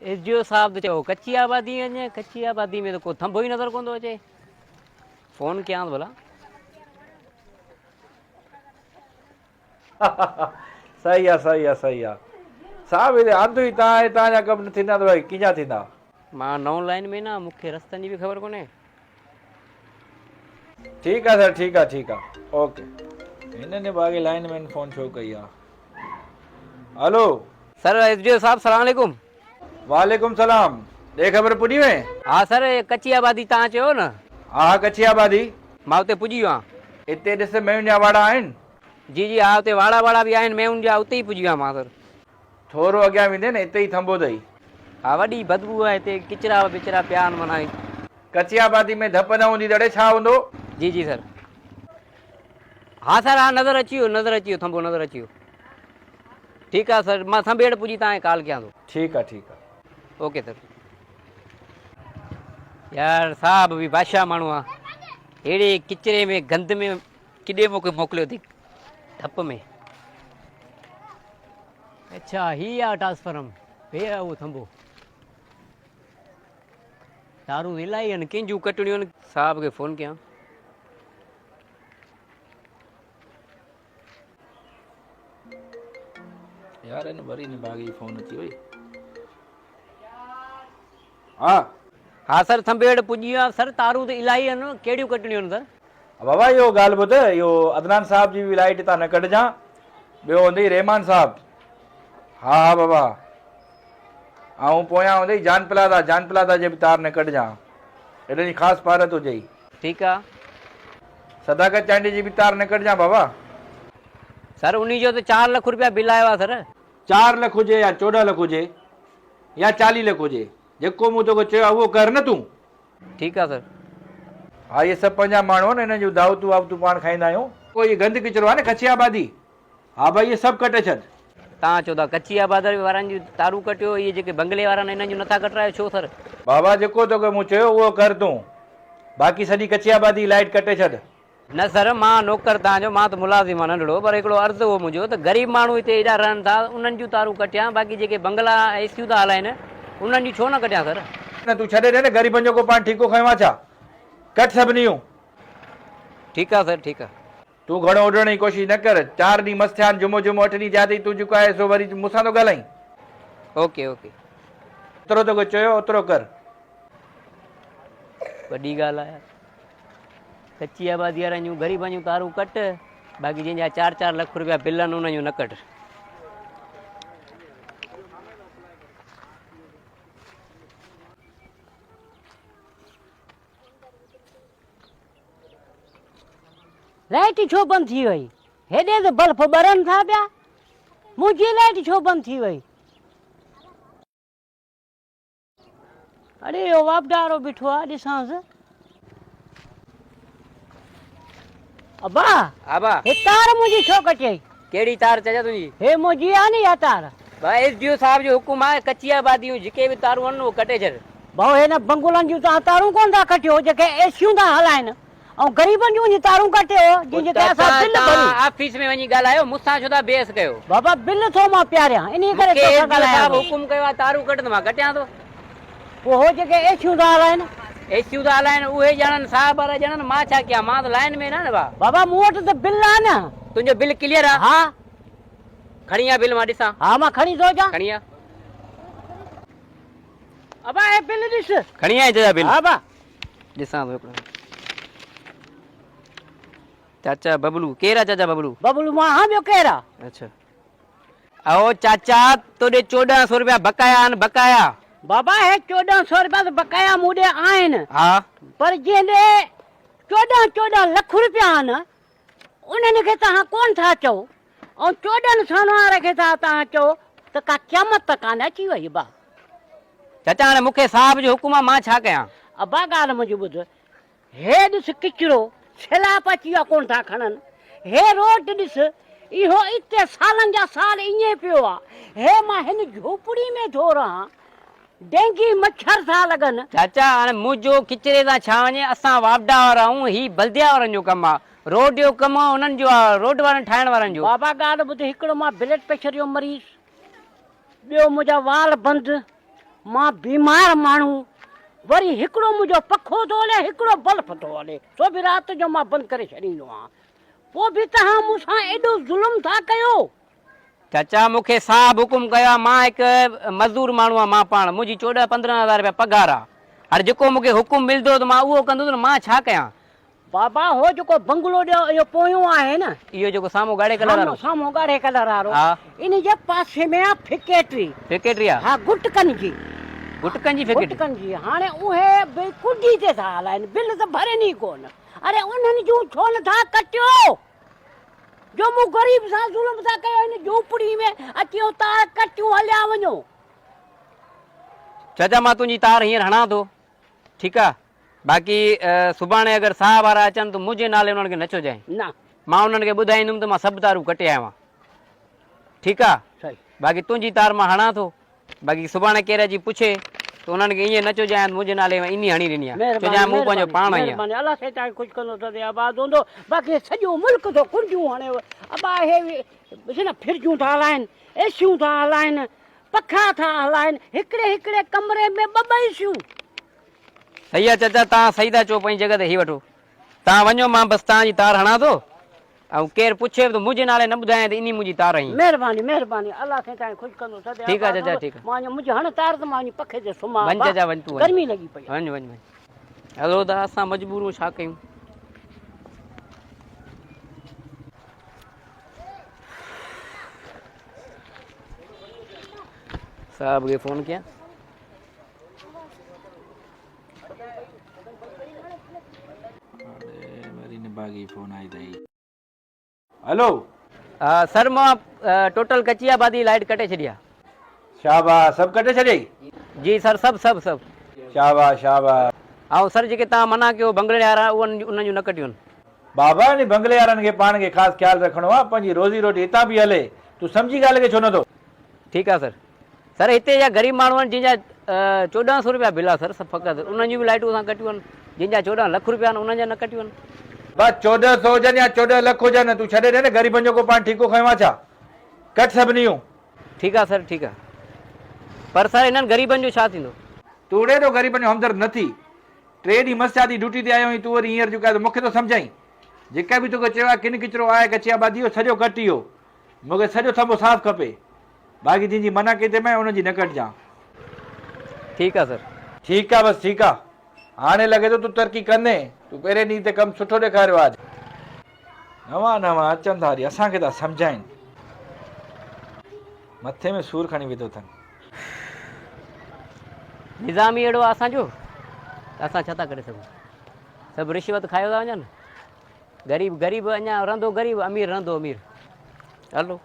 S D O صاحب ته چيو ڪچي آبادي وڃ، ڪچي آبادي ۾ ته ڪو ٿنڀو ئي نظر ڪونه ٿو اچي. فون ڪيانس ڀلا. صحيح آ صحيح آ صحيح آ صاحب هتي آندو ئي تان آهي تان جا ڪم نه ٿيندا ته ڀائي ڪنهن جا ٿيندا. مان نئون لائين ۾ نه مون کي رستن جي به خبر ڪونهي. ٺيڪ آ سر ٺيڪ آ ٺيڪ آ اوڪي. هن نڀاڳي لائين مين فون ڇو ڪئي آ. Hello. Sir S D O صاحب سلام عليڪم. وعليڪم سلام ڏي خبر پڄي وئين. ها سر ڪچي آبادي تان چيو نه. ها ها ڪچي آبادي. مان اتي پڄي ويو آهيان. اتي ڏس ميون جا واڙا آهن. جي جي ها اتي واڙا واڙا به آهن ميون جا اتي ئي پڄي ويو آهيان مان سر. ٿورو اڳيان ويندين اتي ئي ٿنڀو اٿئي. ها وڏي بدبو آهي هتي ڪچرا بچرا پيا آهن معنيٰ. ڪچي آبادي ۾ ڌپ نه هوندي ته اڙي ڇا هوندو. جي جي سر. ها سر ها نظر اچي ويو نظر اچي ويو ٿنڀو نظر اچي ويو. ٺيڪ آ سر مان ٿنڀيڙ پڄي توهان کي ڪال ڪيان ٿو. ٺيڪ آ ٺيڪ آ. Okay sir. يار صاحب به بادشاهه ماڻهو آ اهڙي ڪچري ۾ گند ۾ ڪيڏي مونکي موڪليو اٿئي ڌپ ۾. اڇا هي آ ٽرانسفارم هي آ اهو ٿنڀو. تارون الائي آهن ڪنهن جون ڪٽڻيون آهن. صاحب کي فون ڪيان. يار ان وري نڀاڳي جي فون اچي وئي. ها. ها سر ٿنڀيڙ پڄي ويو آهيان سر تارون ته الاهي آهن ڪهڙيون ڪٽڻيون آهن سر. بابا اهو ڳالهه ٻڌ اهو عدنان صاحب جي به لائيٽ تان نه ڪڍجان ٻيو هوندئي رحمان صاحب ها ها بابا آئون پويان هوندئي جان پلازا جان پلازا جي به تار نه ڪڍجان هنن جي خاص پارت هجئي. ٺيڪ آ. صداقت چانڊيي جي به تار نه ڪڍجان بابا. سر انهي جو ته چار لک روپيا بل آيو آ سر. چار لک هجي يا 14 لک هجي يا 40 لک هجي جيڪو مون توکي چيو آ اهو ڪر نه تون. ٺيڪ آ سر. ها اهي سڀ پنهنجا ماڻهو آهن انهن جون دعوتون واوتون پاڻ کائيندا آهيون. پوء هي گند ڪچرو آهي نه ڪچي آبادي. ها ڀائي اهي سڀ ڪٽي ڇڏ. توهان چئو ٿا ڪچي آبادي وارن جون تارون ڪٽيو اهي جيڪي بنگلي وارا آهن انهن جون نٿا ڪٽرايو ڇو سر. بابا جيڪو توکي مون چيو اهو ڪر تون. باقي سڄي ڪچي آبادي جي لائيٽ ڪٽي ڇڏ. نه سر مان نوڪر توهان جو مان ته ملازم آهيان ننڍڙو پر هڪڙو عرض هو منهنجو ته غريب ماڻهو هتي ايڏا رهن ٿا انهن جون تارون ڪٽيان باقي جيڪي بنگلا اي سيون ٿا هلائين انهن جون ڇو نه ڪٽيان سر. نه تون ڇڏي ڏي نه غريبن جو ڪو پاڻ ٺيڪو کنيو آ ڇا ڪٽ سڀني جون. ٺيڪ آ سر ٺيڪ آ. تون گهڻو اڏڻ جي ڪوشش نه ڪر چار ڏينهن مس ٿيا آهن جمعو جمعو اٺ ڏينهن ٿيا اٿئي تون جيڪو آهي سو وري مون سان ٿو ڳالهائين. Okay okay. جيترو توکي چيو اوترو ڪر. وڏي ڳالهه آهي ڪچي آبادي وارن جون غريبن جون تارون ڪٽ باقي جن جا چار چار لک روپيا بل آهن انهن جون نه ڪٽ. لائٽ ڇو بند ٿي وئي؟ هيڏي ته بلف ٻرن ٿا پيا منهنجي لائٽ ڇو بند ٿي وئي؟ اڙي اهو واپڊا وارو بيٺو آ ڏسانس. ابا ابا هي تار منهنجي ڇو ڪٽيئي؟ ڪهڙي تار چچا تنهنجي؟ هي منهنجي آ نه اها تار. ڀاء ايس ڊي او صاحب جو حڪم آهي ڪچي آبادي جون جيڪي به تارون آهن اهي ڪٽي ڇڏ. ڀائو هن بنگلن جون توهان تارون ڪونه ٿا ڪٽيو جيڪي اي سيون ٿا هلائن ۽ غريبن جون وڃي تارون ڪٽيو جن جي ڪري اسان بل ڀريون. آفيس ۾ وڃي ڳالهايو مون سان ڇو ٿا بحث ڪيو. بابا بل ٿو مان پياريان انهي ڪري مون کي تو ايس سان ڊي او ڳالهايان صاحب ٿو. حڪم ڪيو آهي تارون ڪٽ ته مان ڪٽيان ٿو. پوء هو جيڪي اي سيون ٿا هلائن. اي سيون ٿا هلائن اهي ڄاڻن صاحب وارا ڄاڻن مان ڇا ڪيان مان ته لائين مين آهيان نه ڀاء. بابا مون وٽ ته بل آهي نه. تنهنجو بل ڪليئر آهي. ها. کڻي آ بل مان ڏسان. ها مان کڻي ٿو اچان. کڻي آ. ابا هي بل ڏس. کڻي آء چچا بل. ها ابا. ڏسان ٿو هڪڙو. چاچا ببلو ڪير آ چاچا ببلو؟ ببلو مان آهيان ٻيو ڪير آ؟ اڇا. او چاچا توڏي 1400 روپيا بقايا آهن بقايا. بابا هي 1400 روپيا ته بقايا مون ڏي آهن. ها. پر جنهن ڏي 14 14 لک روپيا آهن انهن کي توهان ڪونه ٿا چئو ۽ 14 سون واري کي ٿا توهان چئو ته ڪا قيامت ته ڪانه اچي وئي ابا. چاچا هاڻي مون کي صاحب جو حڪم آ مان ڇا ڪيان. ابا ڳالهه منهنجي ٻڌ هي ڏس ڪچرو سيلاب اچي ويو آ ڪونه ٿا کڻن هي روڊ ڏس اهو اتي سالن جا سال ائين پيو آ هي مان هن جهوپڙي ۾ ٿو رهان ڊينگي مڇر ٿا لڳن. چاچا هاڻي منهنجو ڪچري سان ڇا وڃي اسان واپڊا وارا آهيون هي بلديا وارن جو ڪم آ روڊ جو ڪم انهن جو آ روڊ وارن ٺاهڻ وارن جو. بابا ڳالهه ٻڌ هڪڙو مان بلڊ پريشر جو مريض ٻيو منهنجا وال بند. مان بيمار ماڻهو، وري هڪڙو منهنجو پکو ٿو هلي، هڪڙو بلف ٿو هلي، سو به رات جو مان بند ڪري ڇڏيندو آهيان. پوء به توهان مون سان ايڏو ظلم ٿا ڪيو. چاچا مون کي صاحب حڪم ڪيو آهي، مان هڪ مزدور ماڻهو آهيان، مان پاڻ منهنجي 14 15 هزار رپيا پگهار آهي، هاڻي جيڪو مون کي حڪم ملندو ته مان اهو ڪندس نه، مان ڇا ڪيان؟ بابا هو جيڪو بنگلو ڏيو اهو پويون آهي نه. اهو جيڪو سامهون ڳاڙهي ڪلر وارو. سامهون ڳاڙهي ڪلر وارو. ها. ان جي پاسي ۾ آ فڪيٽري. فڪيٽري آ. ها گٽڪن جي. گٽڪن جي فڪيٽري. گٽڪن جي هاڻي اهي به ڪنڊي تي ٿا هلائن بل ته ڀرين ئي ڪونه. اري انهن جون ڇو نه ٿا ڪٽيو. جو مون غريب سان ظلم ٿا ڪيو هن جهوپڙي ۾ اچي اهو تار ڪٽيون هليا وڃو. چاچا مان تنهنجي تار هينئر هڻان ٿو ٺيڪ آ. باقي سڀاڻي اگر ساهه وارا اچن ته منهنجي نالي انهن کي نه چئجانء. نه. مان انهن کي ٻڌائيندم ته مان سڀ تارون ڪٽي آيو آهيان. ٺيڪ آ؟ صحيح. باقي تنهنجي تار مان هڻان ٿو. باقي سڀاڻي ڪير اچي پڇي ته انهن کي ائين نه چئجانء ته منهنجي نالي مان انهي هڻي ڏني آ. چئجانء مون پنهنجو پاڻ هنئي آ. مهرباني الله سائين توهان کي خوش ڪندو سدائين آباد هوندو. باقي سڄو ملڪ ٿو ڪنڊيون هڻي. ابا اهي ڏس نه فرجون ٿا هلائن، ايسيون ٿا هلائن، پکا ٿا هلائن، هڪڙي هڪڙي ڪمري ۾ ٻه ٻه ايسيون. صحيح آ چاچا توهان صحيح ٿا چئو پنهنجي جڳهه تي هي وٺو توهان وڃو مان بس توهان جي تار هڻان ٿو ۽ ڪير پڇي به ته منهنجي نالي نه ٻڌايان ته انهي منهنجي تار هنئي. مهرباني مهرباني الله سائين توهان کي خوش ڪندو سدائين ٺيڪ آ آباد چاچا هوندو ٺيڪ آ. مان وڃان منهنجي هڻ تار ته مان وڃي پکي تي سمهان وڃ ابا چاچا وڃ تون وڃ. گرمي لڳي پئي آ. وڃ وڃ وڃ هلو ته اسان مجبور هون ڇا ڪيون. صاحب کي فون ڪيان. هلو. سر مان ٽوٽل ڪچي آبادي لائيٽ ڪٽي ڇڏي آ. شاباش سڀ ڪٽي ڇڏيئي. جي سر سڀ سڀ سڀ. شاباش شاباش. ۽ سر جيڪي توهان منع ڪيو بنگلي وارا انهن جون نه ڪٽيون. بابا انهي بنگلي وارن کي پاڻ کي خاص خيال رکڻو آ پنهنجي روزي روٽي هتان پئي هلي تون سمجهي ڳالهه کي ڇو نٿو. ٺيڪ آ سر. سر هتي جا غريب ماڻهو آهن جن جا 14 سو روپيا بل آ سر فقط انهن جون به لائٽون اسان ڪٽيون آهن جن جا 14 لک روپيا آهن انهن جا نه ڪٽيون آهن. بس 14 سو هجن يا 14 لک هجن تون ڇڏي ڏي نه غريبن جو ڪو پاڻ ٺيڪو کنيو آ ڇا ڪٽ سڀني جون. ٺيڪ آ سر ٺيڪ آ پر سر انهن غريبن جو ڇا ٿيندو. تون اڙي ٿو غريبن جو همدرد نه ٿي. ٽي ڏينهن مس شادي ڊيوٽي تي آيو آهين تون وري هينئر جيڪو آهي سو مون کي ٿو سمجهائين. جيڪا به توکي چيو آهي ڪن ڪچرو آهي ڪچي آبادي جو سڄو ڪٽ اهو. مون کي سڄو ٿنڀو صاف کپي. باقي جن جي منع ڪئي تنهن انهن جي نه ڪٽجان. ٺيڪ آ سر. ٺيڪ آ بس ٺيڪ آ. هاڻي لڳي ٿو تون ترقي ڪندين. تون پهرين ڏينهن تي ڪم سٺو ڏيکاريو آ. نوان نوان اچن ٿا وري اسان کي ٿا سمجهائين. مٿي ۾ سور کڻي وڌو اٿن. نظام ئي اهڙو آ اسان جو ته اسان ڇا ٿا ڪري سگهون. سڀ رشوت کايو ٿا وڃن. غريب غريب اڃا رهندو غريب امير رهندو امير. هلو.